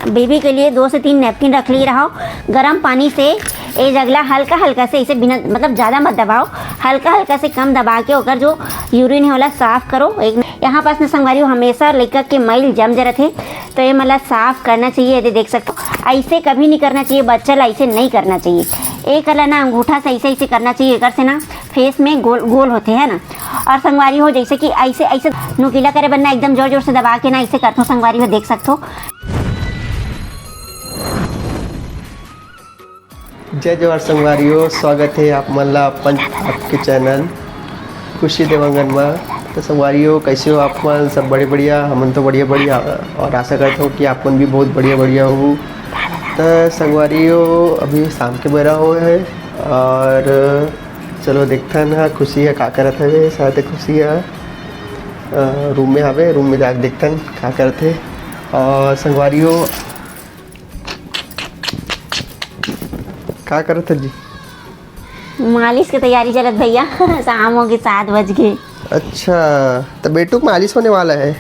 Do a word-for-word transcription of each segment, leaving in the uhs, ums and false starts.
Baby के लिए दो से तीन नैपकिन रख ली रहो। गरम पानी से ये जगला हल्का हल्का से, इसे बिना, मतलब, ज़्यादा मत दबाओ, हल्का हल्का से कम दबा के ओकर जो यूरिन है, ओला साफ करो। एक यहाँ पास में संगवारी हो, हमेशा लइका के मइल जम जरत है, तो ये मतलब साफ करना चाहिए। ये देख सकते हो, ऐसे कभी नहीं करना चाहिए, बच्चा ला ऐसे नहीं करना चाहिए। एक ला ना अंगूठा से ऐसे ऐसे करना चाहिए, एकर से ना फेस में गोल गोल होते हैं ना। और संगवारी हो, जैसे कि ऐसे ऐसे नुकीला करे बनना, एकदम जोर जोर से दबा के ना ऐसे करते हो संगवारी हो, देख सकते हो। जय जोहार संगवारी हो, स्वागत है आप मन ला अपन आपके चैनल खुशी देवांगन मा। तो संगवारी हो, कैसे हो आप मन? सब बड़े बढ़िया? हमन तो बढ़िया बढ़िया, और आशा करता हूँ कि आप मन भी बहुत बढ़िया बढ़िया हो। तो संगवारी हो, अभी शाम के बेरा हो है और चलो देखथन हा खुशी है का करत हवे। शायद खुशी है रूम में हवे, रूम में जाके देखथन का करत है। और संगवारी हो, का करत है जी? मालिश के तैयारी चलत भैया। शाम होगी, सात बज गए। अच्छा, तो बेटू के मालिश होने वाला है?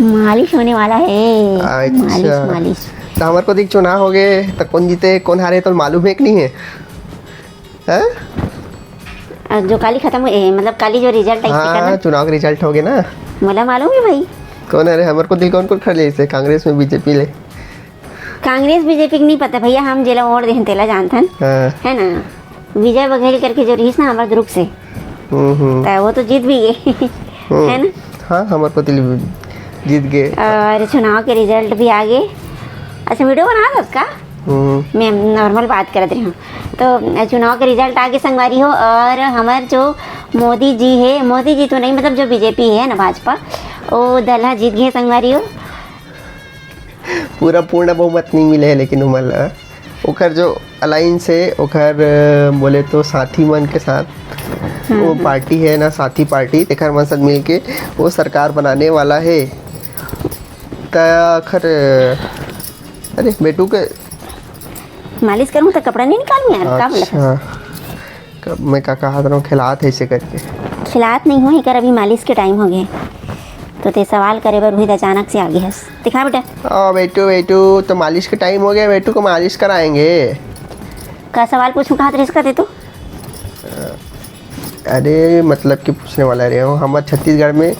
मालिश होने वाला है। अच्छा। मालिश, मालिश। तो हमारे को देख चुनाव हो गए, तो कौन जीते कौन हारे तो मालूम है कि नहीं है? हैं? और जो काली खत्म हुई, मतलब काली जो रिजल्ट आई, हाँ, चुनाव का रिजल्ट हो गया ना। मोला मालूम है भाई। कौन है रे? हमारे को दिल कौन कौन खड़ ले, कांग्रेस में, बीजेपी ले? कांग्रेस बीजेपी के नहीं पता भैया, हम जेला वोट देहन तेला जानथन। हाँ। है ना, विजय बघेल करके जो रहीस ना हमारे ग्रुप से, हम्म, हम्म। तो वो तो जीत भी गए। हम्म। है ना? हाँ, हमारे को दिल जीत गए। और चुनाव के रिजल्ट भी आ गए। अच्छा, वीडियो बना दस का? हम्म। मैं नॉर्मल बात करत रही हूँ। तो चुनाव के रिजल्ट आ गए संगवारी हो, और हमारे जो मोदी जी है, मोदी जी तो नहीं, मतलब जो बीजेपी है ना, भाजपा, वो दल हा जीत गए संगवारी हो। पूरा पूर्ण बहुमत नहीं मिले है, लेकिन ओमन ला ओकर जो अलायंस है, ओकर, अ, बोले तो साथी मन के साथ, हम्म, वो हम्म। पार्टी है ना, साथी पार्टी, तेकर मन साथ मिलके वो सरकार बनाने वाला है। त आखिर, अरे बेटू के मालिश करूँ तो कपड़ा नहीं निकालूँ यार, का बोला? अच्छा। कब मैं का कहा था, खिलात है इसे करके। खिलात नहीं हो, एकर अभी मालिश के टाइम हो गए, तो ते सवाल करे बर उही अचानक से आ गए हस। दिखा बेटा। ओ बेटू, बेटू, तो मालिश के टाइम हो गया, बेटू को मालिश कराएंगे। का सवाल पूछूं, कहा रिस का दे तू? अरे मतलब कि पूछने वाला रहे हो, हमारे छत्तीसगढ़ में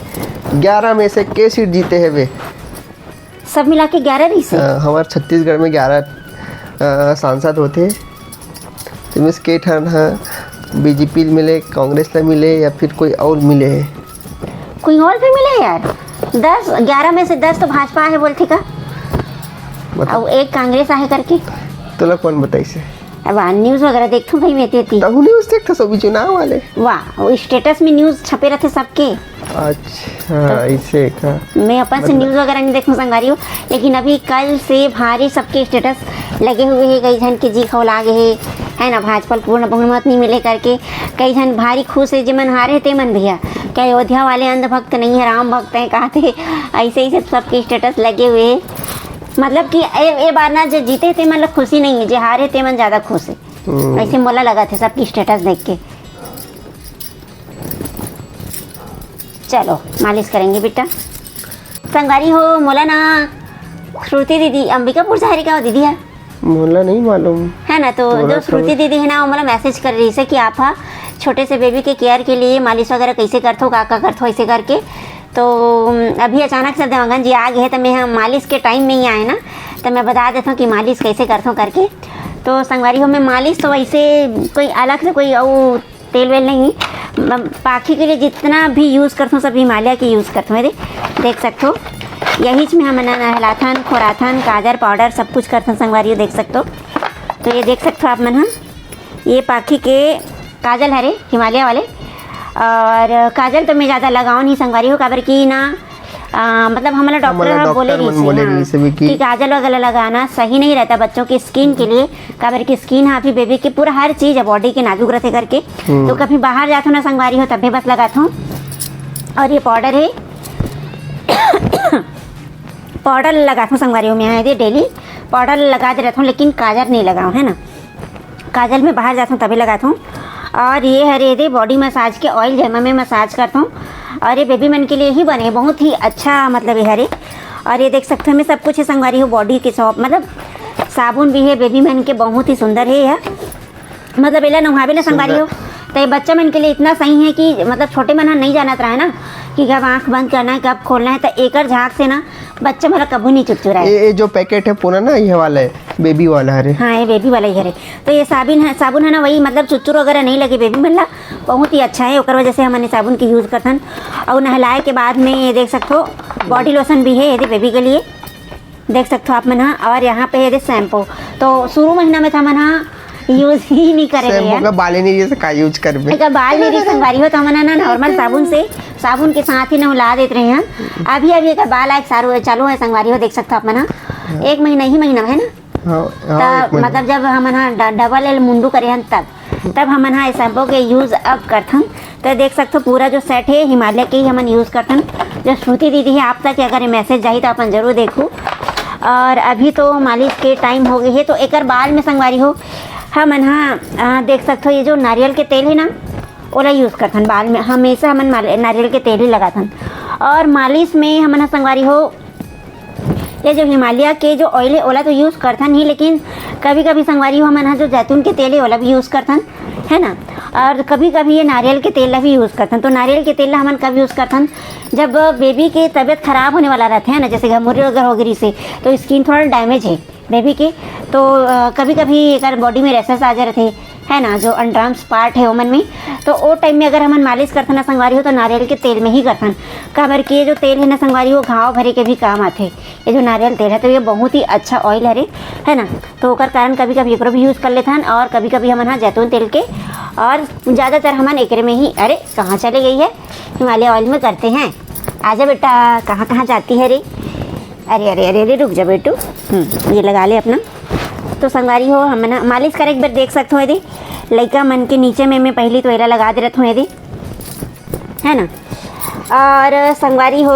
ग्यारह में से के सीट जीते हैं वे? सब मिला के ग्यारह रहिस हे। अ, हमार छत्तीसगढ़ में ग्यारह, अ, सांसद होथे, जेमे से के ठन ह बीजेपी ल मिले, कांग्रेस ल मिले या फिर कोई और मिले हे। कोई और भी मिले यार, दस, ग्यारह में से दस तो भाजपा हे बोलथे का? मतलब अउ एक कांग्रेस आहे करके। तोला कौन बताइस हे? अब आ, न्यूज़ वगैरह देखथों भाई मैं तेती। तहु न्यूज़ देखथस, अभी चुनाव वाले। वाह, वो स्टेटस में न्यूज़ छपे रहथे सबके। अच्छा, तो ऐसे का? मैं अपन से मतलब न्यूज़ वगैरह नहीं देखूँ संगवारी हो, लेकिन अभी कल से भारी सबके स्टेटस लगे हुए हैं, कई झन के जी खौला गे हे, है ना, भाजपा ल पूर्ण बहुमत नहीं मिले करके, कई झन भारी खुश है, जेमन हारे ते मन भैया, क्या अयोध्या वाले अंधभक्त नहीं है, राम भक्त हैं, कहा थे, ऐसे ही सब सबके स्टेटस लगे हुए हैं। मतलब कि ए, ए बार ना जो जीते ते मन ल खुशी नहीं है, जे हारे ते मन ज़्यादा खुश है। हम्म। ऐसे मोला लगा थे सबकी स्टेटस देख के। चलो मालिश करेंगे बेटा। संगवारी हो, मोला ना श्रुति दीदी, अंबिकापुर से हरी का दीदी है? मोला नहीं मालूम। है ना, तो जो श्रुति दीदी है ना, वो मोला मैसेज कर रही है कि आप हा छोटे से बेबी के केयर के लिए मालिश वगैरह कैसे करथो, का का करथो, ऐसे करके। तो अभी अचानक से देवांगन जी आ गए हैं, तो मैं यहाँ मालिश के टाइम में ही आए ना, तो मैं बता देता हूँ कि मालिश कैसे करता हूँ करके। तो संगवारी हो, मैं मालिश तो वैसे कोई अलग से कोई अउ तेल वेल नहीं, म-, पाखी के लिए जितना भी यूज़ करता हूँ, सब हिमालय के यूज़ करता हूँ। दे, देख सकते हो, यही में हम नहलाथन, खोराथन, काजर पाउडर सब कुछ करथन संगवारी हो, देख सकते हो। तो ये देख सकते हो आप मन, हाँ, ये पाखी के काजल हरे हिमालय वाले। और काजल तो मैं ज़्यादा लगाओ नहीं संगवारी हो, काबर कि ना, आ, मतलब हमला डॉक्टर बोले रहिस हे, हाँ, कि काजल वगैरह लगाना सही नहीं रहता बच्चों की स्किन के लिए, काबर कि स्किन हा अभी बेबी के पूरा हर चीज़ है बॉडी के नाजुक रहते करके। तो कभी बाहर जाथो ना संगवारी हो तब भी बस लगाथो। और ये पाउडर है, पाउडर लगाथो संगवारी हो, मैं डेली पाउडर लगा दे रहता हूँ, लेकिन काजल नहीं लगाओ, है ना। काजल में बाहर जाता हूँ तभी लगाता हूँ। और ये हरे दे बॉडी मसाज के ऑयल, जेमा मैं मसाज करता हूँ। और ये बेबी मन के लिए ही बने, बहुत ही अच्छा, मतलब ये हरे। और ये देख सकते हो, मैं सब कुछ है संगवारी हो, बॉडी के शॉप, मतलब साबुन भी है बेबी मन के, बहुत ही सुंदर है यह। मतलब एला नहावे ना संगवारी हो, तो ये बच्चा मन के लिए इतना सही है कि मतलब छोटे मन ह नहीं जानत रहे ना कि कब आंख बंद करना है, कब खोलना है, तो एकर झाग से ना बच्चा मन ला कभू नहीं चुरचुराए। ये, ये जो पैकेट है पूरा ना, ये वाला है, बेबी वाला, अरे। हाँ, ये बेबी वाला ही हरे। तो ये साबुन है, साबुन है ना, वही मतलब चुरचुर वगैरह नहीं लगे बेबी मन ला, बहुत ही अच्छा है, ओकर वजह से हमन ये साबुन के यूज करथन। और नहलाए के बाद में ये देख सकते हो, बॉडी लोशन भी है ये बेबी के लिए, देख सकते हो आप मन हा। और यहाँ पे है शैम्पू, तो शुरू महीना में तो हमन हा यूज ही नहीं करे शैम्पू रहे का हैं। बाले नहीं रही, का यूज करबे? एकर बाल नहीं रही संगवारी हो, तो हमन हा ना नॉर्मल साबुन से, साबुन के साथ ही नहला देते रहे हैं। अभी अभी एकर बाल आए चालू है, चालू है संगवारी हो, देख सकते हो आप मन हा। एक महीना ही महीना है ना, हाँ, हाँ, त एक महीना। मतलब जब हमन हा ड-, डबल एल मुंडू करे हन तब, तब हमन हा शैम्पू के यूज अब करथन। तो देख सकथो पूरा जो सेट है हिमालय के ही हमन यूज करथन। जो श्रुति दीदी है आप तक अगर ये मैसेज जाही तो अपन जरूर देखू। और अभी तो मालिश के टाइम हो गई है, तो एकर बाल में संगवारी हो हमन हा, आ, देख सकथो ये जो नारियल के तेल है ना, ओला यूज करथन बाल में। हमेशा हमन माल-, नारियल के तेल ही लगाथन। और मालिश में हमन हा संगवारी हो ये जो हिमालय के जो ऑयल है ओला तो यूज करथन ही, लेकिन कभी कभी संगवारी हो हमन हा जो जैतून के तेल है ओला भी यूज करथन, है ना। और कभी कभी ये नारियल के तेल ला भी यूज करथन। तो नारियल के तेल ला हमन कब यूज करथन? जब बेबी के तबीयत खराब होने वाला रहते है ना, जैसे घमुरी अगर हो गिरी से, तो स्किन थोड़ा डैमेज है बेबी के, तो कभी कभी एकर बॉडी में रैशेस आ जा रहे थे, है ना, जो अंडरआर्म्स पार्ट है ओमन में, तो ओ टाइम में अगर हमन मालिश करथन ना संगवारी हो, तो नारियल के तेल में ही करथन। काबर कि ये जो तेल है ना संगवारी हो, घाव भरे के भी काम आथे। ये जो नारियल तेल है तो ये बहुत ही अच्छा ऑयल हरे, है ना, तो ओकर कारण कभी कभी एकरो भी यूज कर लेथन और कभी कभी हमन हा जैतून तेल के, और ज़्यादातर हमन एकरे में ही, अरे कहाँ चले गई है, हिमालय ऑयल में करते हैं। आजा बेटा, कहाँ कहाँ जाती है रे? अरे अरे अरे अरे, रुक जा बेटू। हम्म, ये लगा ले अपना। तो संगवारी हो, हमन हा मालिश करे एक बार देख सकते हो यदि लइका मन के नीचे में मैं पहली तो एला लगा दे रहत हूँ यदि, है ना। और संगवारी हो,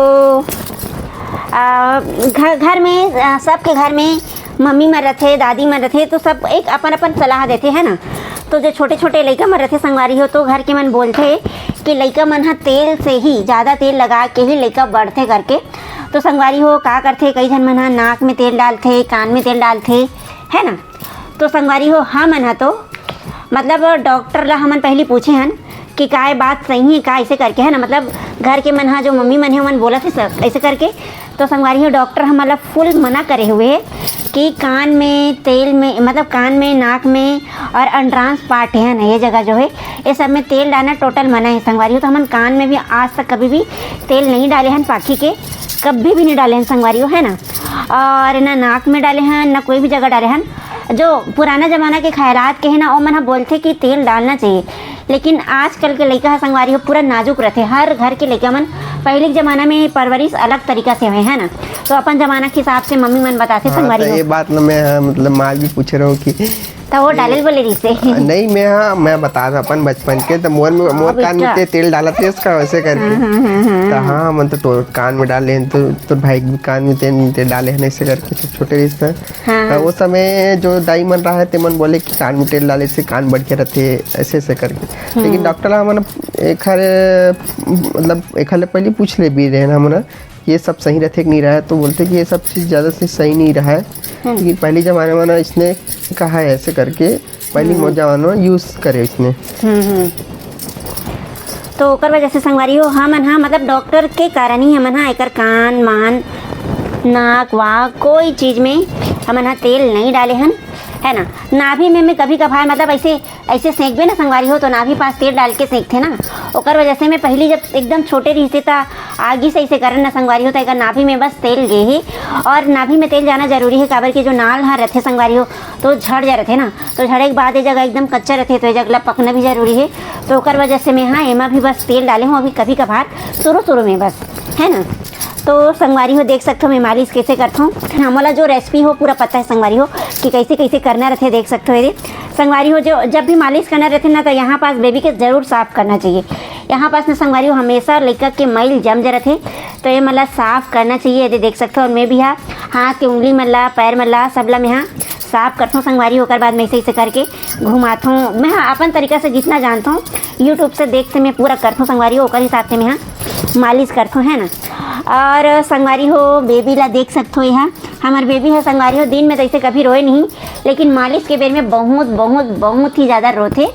आ, घर घर में, आ, सबके घर में मम्मी मन रथे, दादी मन रथे, तो सब एक अपन अपन सलाह देथे, है ना। तो जो छोटे छोटे लइका मन रथे संगवारी हो, तो घर के मन बोलथे कि लइका मन ह तेल से ही, ज़्यादा तेल लगा के ही लइका बढ़थे करके। तो संगवारी हो, का करथे, कई झन मन ह नाक में तेल डालथे, कान में तेल डालथे, है ना। तो संगवारी हो, हमन ह तो मतलब डॉक्टर ला हमन पहली पूछे हन कि का ये बात सही है, का ऐसे करके, है ना, मतलब घर के मन ह, जो मम्मी मन है, ओमन बोलत हे सब ऐसे करके। तो संगवारी हो, डॉक्टर हमन ला फुल मना करे हुए है कि कान में तेल में, मतलब कान में, नाक में और अंडरआर्म्स पार्ट है ना, ये जगह जो है, ये सब में तेल डालना टोटल मना है संगवारी हो। तो हमन कान में भी आज तक कभी भी तेल नहीं डाले हन पाखी के, कभी भी नहीं डाले हन संगवारी हो, है ना। और ना नाक में डाले हन, ना कोई भी जगह डाले हन। जो पुराना जमाना के खैरात के है ना, ओमन ह बोलथे कि तेल डालना चाहिए, लेकिन आजकल के लइका ह संगवारी हो पूरा नाजुक रथे। हर घर के लइका मन, पहले के जमाना में परवरिश अलग तरीका से हुए है ना, तो अपन जमाना के हिसाब से मम्मी मन बताथे हाँ, संगवारी तो हो। ये बात ना मैं, हाँ, मतलब माँ भी पूछे रहूँ कि तो वो डाले बोले रिसे। नहीं, मैं, हाँ, मैं बता रहा अपन बचपन के, तो मोर में, हाँ, मोर कान में बेटा। ते-, तेल डालत है इसका वैसे करके। हाँ, हाँ, हाँ, हाँ। तो हाँ, मन तो तोर कान में डाले हैं, तो तोर भाई के भी कान में तेल, तेल डाले हैं ऐसे करके, तो छोटे रिसे। हाँ, तो हाँ। वो समय जो दाई मन रहा है, ते मन बोले कि कान में तेल डाले से कान बढ़िया रहते, ऐसे ऐसे करके। लेकिन हम्म। डॉक्टर ला हमन एखर, मतलब एखर ले पहले पूछ ले भी रहे ना हमन, ये सब सही रहथे कि नहीं रहा है, तो बोलथे कि ये सब चीज़ ज़्यादा से सही नहीं रहा है। हम्म। लेकिन पहली जमाने में ना इसने कहा है ऐसे करके, पहली हम्म। मो-, जमाने में यूज़ करे इसने। हम्म, हम्म। तो ओकर वजह से संगवारी हो, हमन हा, मतलब डॉक्टर के कारण ही हमन हा एकर कान, मान, नाक, वाक, कोई चीज़ में हमन हा तेल नहीं डाले हन, है ना। नाभि में, में कभी कभार, मतलब ऐसे, ऐसे सेंकबे ना संगवारी हो, तो नाभि पास तेल डाल के सेंकथे ना, ओकर वजह से में पहली जब एकदम छोटे रहिसे, त आगी से ऐसे करन ना संगवारी हो, त एकर नाभि में बस तेल गे ही। और नाभि में तेल जाना जरूरी है, काबर कि जो नाल हा रथे संगवारी हो, तो झड़ जा रथे ना, तो झड़े के बाद ये जगह एकदम कच्चा रथे, तो ये जगह ला पकना भी जरूरी है। तो ओकर वजह से मैं, हाँ, एमा भी बस तेल डाले हूँ अभी कभी कभार, शुरू शुरू में बस, है ना। तो संगवारी हो, देख सकते हो मैं मालिश कैसे करता हूँ। हमला जो रेसिपी हो पूरा पता है संगवारी हो कि कैसे कैसे करना रहते, देख सकते हो। यदि संगवारी हो, जो जब भी मालिश करना रहते ना, तो यहाँ पास बेबी के जरूर साफ करना चाहिए। यहाँ पास ना संगवारी हो, हमेशा लइका के मैल जम जा रथे, तो ये मला साफ करना चाहिए। यदि देख सकते हो, और मैं भी हा, हाथ के उंगली मन ला, पैर मन ला, सब ला मैं हा साफ करथों संगवारी। ओकर बाद मैं ऐसे ऐसे करके घुमाथों। मैं हा अपन तरीका से जितना जानथों, YouTube से देख के मैं पूरा करथों संगवारी, ओकर हिसाब से मैं हा मालिश करथों, है ना। और संगवारी हो, बेबी ला देख सकथो, यहाँ हमर बेबी है संगवारी हो, दिन में तो ऐसे कभी रोए नहीं, लेकिन मालिश के बेर में बहुत बहुत बहुत ही ज़्यादा रोथे।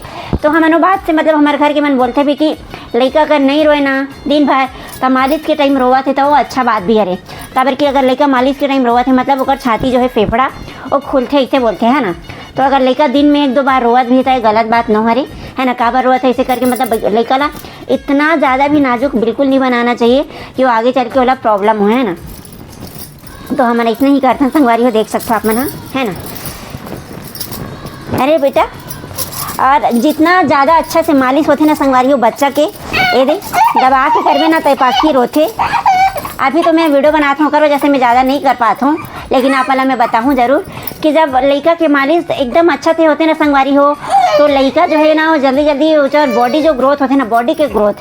तो हमन वो बात से, मतलब हमारे घर के मन बोलथे भी कि लइका अगर नहीं रोए ना दिन भर, तो मालिश के टाइम रोवत है तो वो अच्छा बात भी हरे। काबर कि अगर लइका मालिश के टाइम रोवत है, मतलब ओकर छाती जो है, फेफड़ा, वो खुलथे, ऐसे बोलथे, है ना। तो अगर लइका दिन में एक दो बार रोवत भी है तो ये गलत बात न हरे, है ना। काबर रोवत है ऐसे करके, मतलब लइका ला इतना ज़्यादा भी नाजुक बिल्कुल नहीं बनाना चाहिए कि वो आगे चल के ओला प्रॉब्लम हो, है ना। तो हमन ऐसने ही करथन संगवारी हो, देख सकथो आप मन ह, है ना। अरे बेटा, और जितना ज़्यादा अच्छा से मालिश होथे ना संगवारी हो बच्चा के, ये दे, दबा के करबे ना तो पाखी रोथे। अभी तो मैं वीडियो बनात हूँ, ओकर वजह से मैं ज़्यादा नहीं कर पात हूँ, लेकिन आप वाला मैं बताहूँ जरूर कि जब लइका के मालिश एकदम अच्छा से होथे ना संगवारी हो, तो लइका जो है ना, वो जल्दी जल्दी ओकर बॉडी जो ग्रोथ होथे ना, बॉडी के ग्रोथ,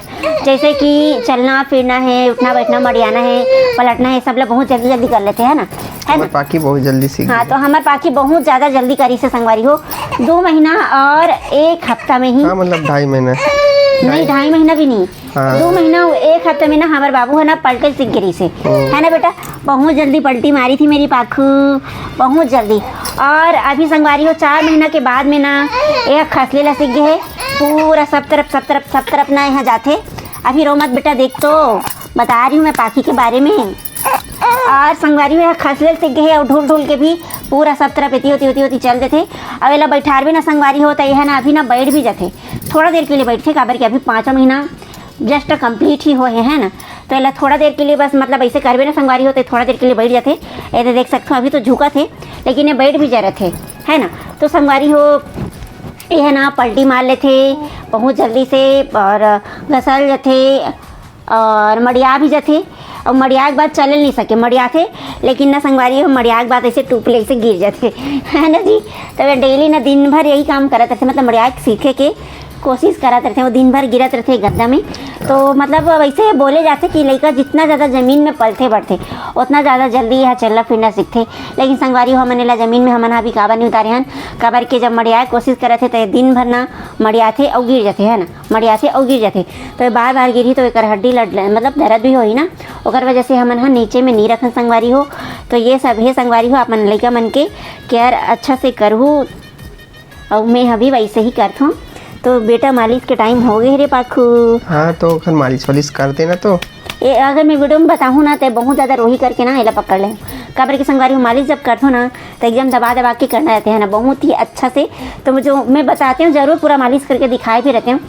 जैसे कि चलना फिरना है, उठना बैठना, मड़ियाना है, पलटना है, सब ला बहुत जल्दी जल्दी कर लेथे, है ना, है ना। हमर पाखी बहुत जल्दी सीख हाँ, गे। तो हमर पाखी बहुत ज़्यादा जल्दी करिस हे संगवारी हो, दो महीना और एक हफ्ता में ही। हाँ, मतलब ढाई महीना। नहीं, ढाई महीना भी नहीं, हाँ। दो महीना, एक हफ्ता में ना हमर बाबू है ना पलटे सीख गे रिहिस हे, हम्म। है ना बेटा। बहुत जल्दी पलटी मारी थी मेरी पाखू, बहुत जल्दी। और अभी संगवारी हो, चार महीना के बाद में ना ये खसले ला सीख गे हे, पूरा सब तरफ, सब तरफ, सब तरफ ना यहाँ जाथे। अभी रो मत बेटा, देख तो बता रही हूँ मैं पाखी के बारे में। और संगवारी हो, ये खसले सीख गे हे और ढुल ढुल के भी पूरा सब तरफ एती ओती, ओती ओती चल देथे। अब एला बैठारबे ना संगवारी हो, तो ये है ना अभी ना बैठ भी जाथे, थोड़ा देर के लिए बैठथे, काबर कि अभी पाँचवा महीना जस्ट कंप्लीट ही होए हे, है ना। तो एला थोड़ा देर के लिए बस, मतलब ऐसे करबे ना संगवारी हो, तो थोड़ा देर के लिए बैठ जाथे। ये तो देख सकथो, अभी तो झुकत हे, लेकिन ये बैठ भी जा रथे, है ना। तो संगवारी हो, ये है ना पलटी मार लेथे बहुत जल्दी से और घसल जाथे और मड़िया भी जाथे। और मड़िया के बाद चले नहीं सके, मड़ियाथे, लेकिन ना संगवारी हो, मड़िया के बाद ऐसे टूप ले, ऐसे गिर जाथे, है ना जी। तो ये डेली ना दिन भर यही काम करत रथे, मतलब मड़िया के सीखे के कोशिश करत रथे, वो दिन भर गिरत रथे गद्दा में। तो मतलब वैसे बोले जाथे कि लइका जितना ज़्यादा ज़मीन में पलथे बढ़थे, उतना ज़्यादा जल्दी यह चलना फिरना सीखथे। लेकिन संगवारी हो, हमन एला ज़मीन में हमन हा भी काबर नहीं उतारे हन, काबर के जब मड़ियाए के कोशिश करत हे, तो ये दिन भर ना मड़ियाथे अउ गिर जाथे, है ना, मड़ियाथे अउ गिर जाथे। तो ये बार बार गिरही, तो एकर हड्डी लड़, मतलब दर्द भी होही ना, ओकर वजह से हमन हा नीचे में नहीं रखन संगवारी हो। तो ये सब हे संगवारी हो, अपन लइका मन के केयर अच्छा से करहू। अउ मैं अभी वैसे ही करथों। तो बेटा, मालिश के टाइम हो गए रे पाखू। हाँ, तो ओखर मालिश वालिश कर देना तो। ए, अगर मैं वीडियो में बताहूँ ना, तो बहुत ज़्यादा रोही करके ना एला पकड़ ले। काबर के संगवारी हो, मालिश जब करथो ना, तो एकदम दबा दबा के करना रहते हैं ना, बहुत ही अच्छा से। तो जो मैं बताते हूँ, जरूर पूरा मालिश करके दिखाए भी रहते हूँ।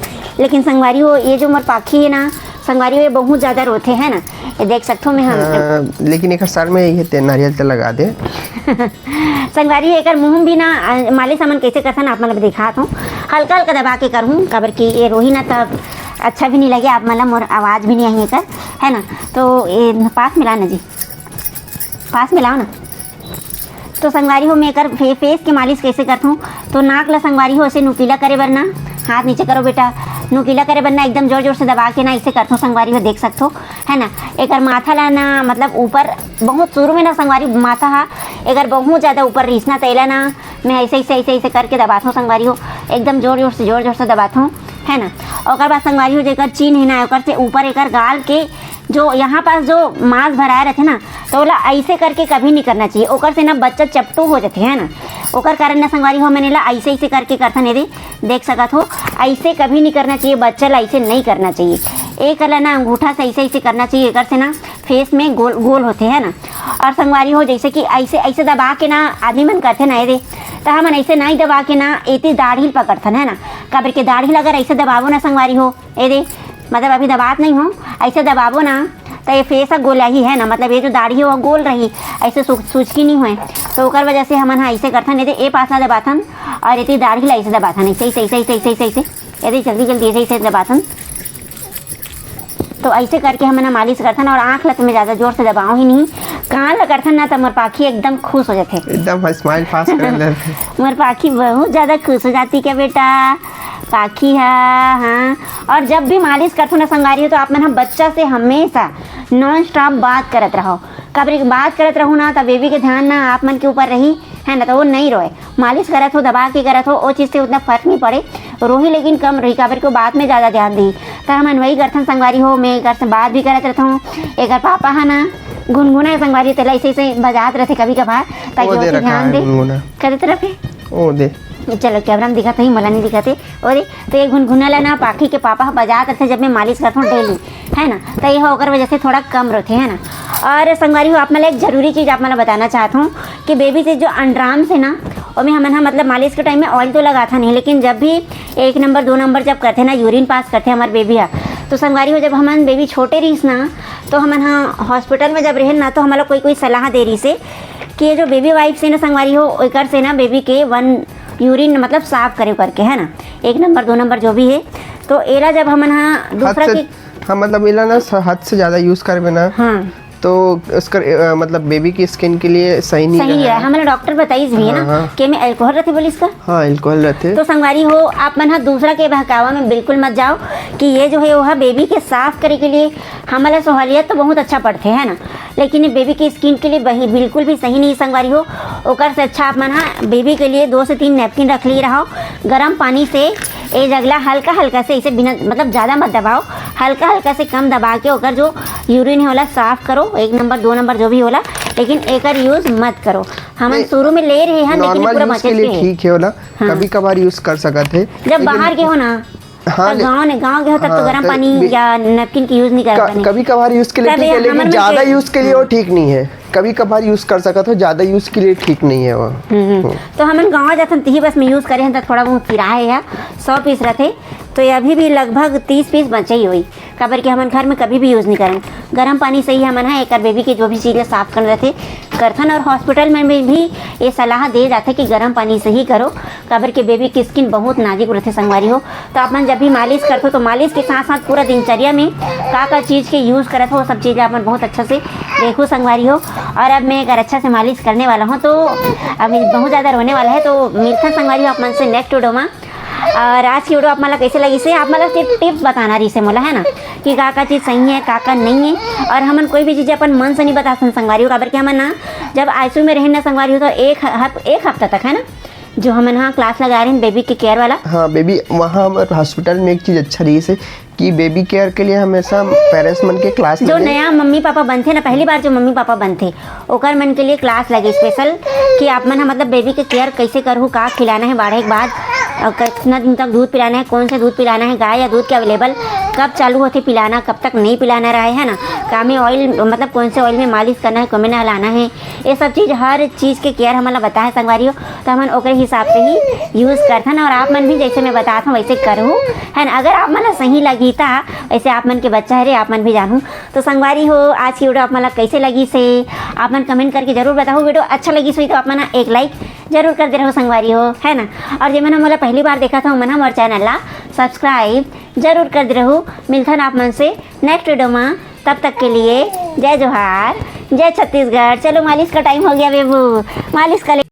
लेकिन संगवारी हो, ये जो मोर पाखी है ना, संगवारी हो, ये बहुत ज़्यादा रोथे, है ना। ये देख सकथो मैं हम हाँ, लेकिन एकर सर में ये ते नारियल तेल लगा दे। संगवारी, एकर मुंह भी ना, अ, मालिश हमन कैसे करथन, आप मन ल दिखात हूँ। हल्का हल्का दबा के करहूँ, काबर कि ये रोही ना, तब अच्छा भी नहीं लगे आप मन ल, मोर आवाज़ भी नहीं आही एकर, है ना। तो ये पास में ला ना जी, पास में लाओ ना। तो संगवारी हो, मैं एकर फे-, फेस के मालिश कैसे करथूँ, तो नाक ला संगवारी हो, ऐसे नुकीला करे बर ना, हाथ नीचे करो बेटा, नुकीला करे बर ना एकदम जोर जोर से दबा के ना ऐसे करथूँ संगवारी हो, देख सकथो, है ना। एकर माथा ला ना, मतलब ऊपर बहुत शुरू में ना संगवारी माथा हा, एकर बहुत ज़्यादा ऊपर रिसना, तेला ना मैं ऐसे, ऐसे, ऐसे, ऐसे करके दबाथों संगवारी हो, एकदम जोर जोर से, जोर जोर से दबाथों, है ना। ओकर बाद संगवारी हो, जेकर चिन है ना, ओकर से ऊपर एकर गाल के जो यहाँ पास जो मांस भराए रहथे ना, तो ओला ऐसे करके कभी नहीं करना चाहिए, ओकर से ना बच्चा चपटू हो जाथे, है ना। ओकर कारण ना संगवारी हो, हमन एला ऐसे, ऐसे करके करथन, ये दे, देख सकत हो, ऐसे कभी नहीं करना चाहिए, बच्चा ला ऐसे नहीं करना चाहिए। एक ला ना अंगूठा से ऐसे, ऐसे करना चाहिए, एकर से ना फेस में गोल गोल होथे, है ना। और संगवारी हो, जैसे कि ऐसे, ऐसे दबा के ना आदमी मन करथे ना, ये दे, तो हमन ऐसे नहीं दबा के ना एती दाढ़ी ल पकड़थन, है ना। काबर के दाढ़ी ल अगर ऐसे दबाबो ना संगवारी हो, ये दे, मतलब अभी दबात नहीं हो, ऐसे दबाबो ना, तो ये फेस ह गोला ही, है ना, मतलब ये जो दाढ़ी हो, वो गोल रही, ऐसे सु-, सुचकी नहीं होए। तो ओकर वजह से हमन हा ऐसे करथन, ये दे, ये पास ला दबाथन और एती दाढ़ी ला ऐसे दबाथन, ऐसे, ऐसे, ऐसे, ऐसे, ऐसे, ऐसे, ऐसे, ये दे, जल्दी, जल्दी ऐसे, ऐसे दबाथन। तो ऐसे करके हमन हा मालिश करथन और आँख ला तो मैं ज़्यादा जोर से दबाओ ही नहीं, कान ला करथन ना, तो मोर पाखी एकदम खुश हो जाथे, एकदम स्माइल फास्ट कर लेथे। मोर पाखी बहुत ज़्यादा खुश हो जाती क्या बेटा, पाखी हा, हाँ। और जब भी मालिश करथो ना संगवारी हो, तो आप मन हा बच्चा से हमेशा नॉन स्टॉप बात करत रहो। काबर के बात करत रहू ना, त बेबी के ध्यान ना आप मन के ऊपर रही, है ना, तो वो नहीं रोए। मालिश करत हो, दबा के करत हो, वो चीज़ से उतना फर्क नहीं पड़े, रोही लेकिन कम रोही, काबर के वो बात में ज़्यादा ध्यान दी। तो हमन वही करथन संगवारी हो, मैं एकर से बात भी करत रहथों। एकर पापा है ना गुनगुना संगवारी, तेला ऐसे ऐसे बजात रहथे कभी कभार, ताकि वो वो दे भी रखा ध्यान है दे। गुनगुना। करे तरफ है। ओ दे। चलो, कैमरा में दिखत होही, मोला नहीं दिखत हे। और तो ये गुनगुना ला ना पाखी के पापा ह बजात रथे, जब मैं मालिश करथों डेली, है ना, तो ये ह ओकर वजह से थोड़ा कम रथे, है ना। और संगवारी हो, आप मन ला एक जरूरी चीज़ आप मन ला बताना चाहत हूँ कि बेबी के जो अंडरआर्म्स है ना, ओमे हमन ह मतलब मालिश के टाइम में ऑयल तो लगाथन नहीं, लेकिन जब भी एक नंबर दो नंबर जब करथे ना, यूरिन पास करथे हमार बेबी ह, तो संगवारी हो, जब हमन बेबी छोटे रहिस ना, तो हमन ह हॉस्पिटल में जब रहेन ना, तो हमन ला कोई कोई सलाह दे रहिस हे कि ये जो बेबी वाइप्स है ना संगवारी हो, एकर से ना बेबी के वन यूरिन मतलब साफ करे करके, है ना, एक नंबर दो नंबर जो भी है। तो एला जब हमन हा हद दूसरा से, के हाँ, मतलब एला ना स-, हद से ज़्यादा यूज़ करबे ना, हाँ। तो उसका, अ, मतलब बेबी की स्किन के लिए सही नहीं सही रहा है, है। हमन ला डॉक्टर बताइस भी है हाँ, ना हाँ। कि एमे अल्कोहल रथे बोलिस का। हाँ, अल्कोहल रथे। तो संगवारी हो, आप मन हा दूसरा के बहकावा में बिल्कुल मत जाओ कि ये जो है वो है बेबी के साफ करे के लिए। हमन ला सहूलियत तो बहुत अच्छा पड़थे, है ना, लेकिन ये बेबी के स्किन के लिए बही-, बिल्कुल भी सही नहीं संगवारी हो। ओकर से अच्छा आप मन हा बेबी के लिए दो से तीन नैपकिन रख लिए रहो, गरम पानी से ए जगला हल्का हल्का से, इसे बिना मतलब ज़्यादा मत दबाओ, हल्का हल्का से कम दबा के ओकर जो यूरिन है ओला साफ करो, एक नंबर दो नंबर जो भी होला, लेकिन एकर यूज़ मत करो। हमन नहीं, शुरू में ले रहे हैं, लेकिन नॉर्मल पूरा यूज़ के बचत लिए के है। ठीक है ओला, हाँ। कभी कभार यूज़ कर सकत है, जब लेकिन बाहर के हो ना, हाँ, तब ले-, गाँव ने, गाँव के हो तब तो हाँ, गरम तब पानी बे-, या नैपकिन के यूज़ नहीं करत का-, बने। कभी कभार यूज़ के लिए तब ठीक ये है, लेकिन हमर मन ज़्यादा के यूज़ के लिए वो ठीक नहीं है। कभी कभार यूज़ कर सकत हो, ज़्यादा यूज़ के लिए ठीक नहीं है वो। हम्म, हम्म। हम्म। तो हमन गाँव जाथन तिही बस में यूज़ करे हन, तो थोड़ा बहुत किराया है, सौ पीस रथे, तो ये अभी भी लगभग तीस पीस बचे ही होई, काबर कि हमन घर में कभी भी यूज़ नहीं करन। गरम पानी से ही हमन ह एकर बेबी के जो भी चीज़ ला साफ करना रहथे, करथन। और हॉस्पिटल में भी, भी ये सलाह दे जाथे कि गरम पानी से ही करो, काबर के बेबी की स्किन बहुत नाजुक रथे संगवारी हो। तो आप मन जब भी मालिश करथो, तो मालिश के साथ साथ पूरा दिनचर्या में का का चीज़ के यूज़ करत हो, वो सब चीज़ आप मन बहुत अच्छा से देखो संगवारी हो। और अब मैं अगर अच्छा से मालिश करने वाला हूँ, तो अभी बहुत ज़्यादा रोने वाला है, तो मिलथन संगवारी हो आप मन से नेक्स्ट वीडियो में। और आज की वीडियो आप मन ला कैसे लगिस हे, आप मन ला सिर्फ टिप्स बताना रहिस हे मोला, है ना, कि का का चीज़ सही है, का का नहीं है। और हमन कोई भी चीज़ अपन मन से नहीं बता सकन संगवारी हो, काबर कि हमन ना जब आईसीयू में रहेन ना संगवारी हो, तो एक ह-, हफ-, एक हफ्ता तक, है ना, जो हमन हा क्लास लगाए रहेन बेबी के केयर वाला। हाँ बेबी, वहाँ हमारे हॉस्पिटल में एक चीज़ अच्छा रहिस हे कि बेबी केयर के लिए हमेशा पेरेंट्स मन के क्लास जो लगे। नया मम्मी पापा बनथे ना, पहली बार जो मम्मी पापा बनथे, ओकर मन के लिए क्लास लगे स्पेशल, कि आप मन ह मतलब बेबी के केयर कैसे करहू, का खिलाना है बाढ़े के बाद, और कितना दिन तक दूध पिलाना है, कौन से दूध पिलाना है, गाय या दूध के अवेलेबल, कब चालू होथे पिलाना, कब तक नहीं पिलाना रहे, है ना, का में ऑयल, मतलब कौन से ऑयल में मालिश करना है, कौन में नहलाना है, ये सब चीज़, हर चीज़ के केयर हमन ला बताए संगवारी हो, तो हमन ओकरे हिसाब से ही यूज़ करथन। और आप मन भी जैसे मैं बतात हूँ वैसे करहू, है ना। अगर आप मन ला सही लगी ता, वैसे आप मन के बच्चा हरे, आप मन भी जानहू। तो संगवारी हो, आज की वीडियो आप मन ला कैसे लगिस हे, आप मन कमेंट करके जरूर बताहू। वीडियो अच्छा लगिस होही तो आप मन एक लाइक जरूर कर दे रहू संगवारी हो, है ना। और जे मन ह मोला पहली बार देखत हो, मन ह मोर चैनल ला सब्सक्राइब जरूर कर दे रहू। मिलथन आप मन से नेक्स्ट वीडियो में, तब तक के लिए जय जोहार, जय छत्तीसगढ़। चलो मालिश का टाइम हो गया बेबू, मालिश कर ले।